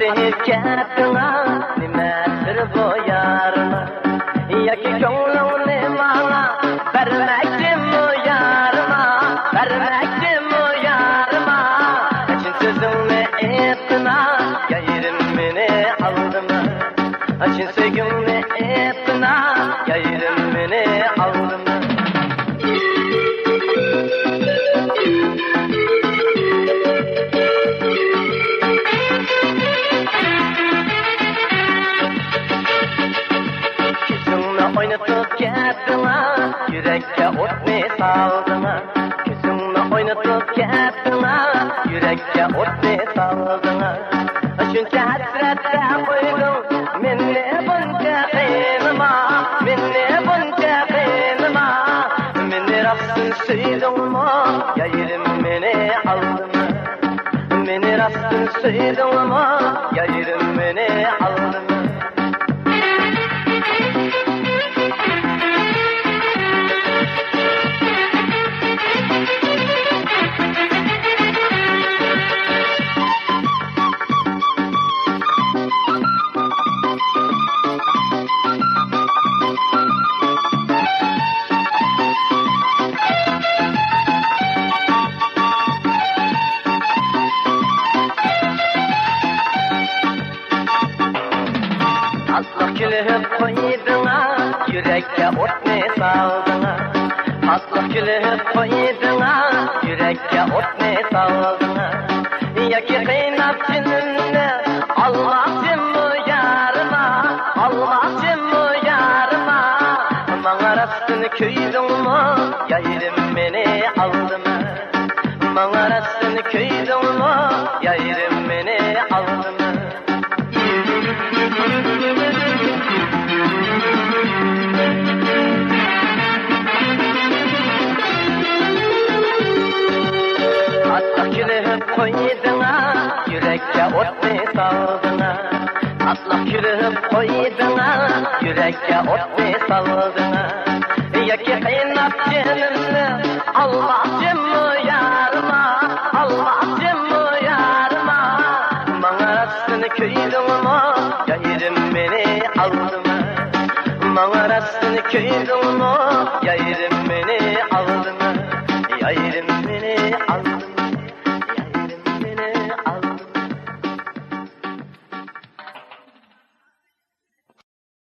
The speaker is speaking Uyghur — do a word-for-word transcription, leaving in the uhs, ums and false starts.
ئاچچىق كەتتىڭا، نېمە سىر بۇ يارىما؟ ياكى كۆڭلۈڭنى ماڭا بەرمەكچىمۇ يارىما؟ بەرمەكچىمۇ يارىما؟ چىن سۆزۈڭنى ئېيتقىنا، يايرىم مېنى ئالدىما. چىن سۆيگۈڭنى ئېيتقىنا، يايرىم مېنى ئالدىما. كۆزۈڭنى ئوينىتىپ كەتتىڭا، يۈرەككە ئوتنى سالدىڭا. كۆزۈڭنى ئوينىتىپ كەتتىڭا، يۈرەككە ئوتنى سالدىڭا. شۇنچە ھەسرەتتە قويدۇڭ مېنى بۇنچە قىينىما، مېنى بۇنچە قىينىما. مېنى راستتىن سۆيدۈڭمۇ، يايرىم مېنى ئالدىما. مېنى راستتىن سۆيدۈڭمۇ، يايرىم مېنى ئالدىما. تاتلىق كۈلۈپ قويدۇڭا، يۈرەككە ئوتنى سالدىڭا. تاتلىق كۈلۈپ قويدۇڭا، يۈرەككە ئوتنى سالدىڭا. ياكى قىيناپ جېنىمنى ئالماقچىمۇ يارىما، ئالماقچىمۇ يارىما. ماڭا راستتىن كۆيدۈڭمۇ، يايرىم مېنى ئالدىما. ماڭا راستتىن كۆيدۈڭمۇ، يايرىم مېنى ئالدىما. تاتلىق كۈلۈپ قويدۇڭا، يۈرەككە ئوتنى سالدىڭا. تاتلىق كۈلۈپ قويدۇڭا، يۈرەككە ئوتنى سالدىڭا. ياكى قىيناپ جېنىمنى ئالماقچىمۇ يارىما، ئالماقچىمۇ يارىما. ماڭا راستتىن كۆيدۈڭمۇ، يايرىم مېنى ئالدىما. ماڭا راستتىن كۆيدۈڭمۇ، يايرىم مېنى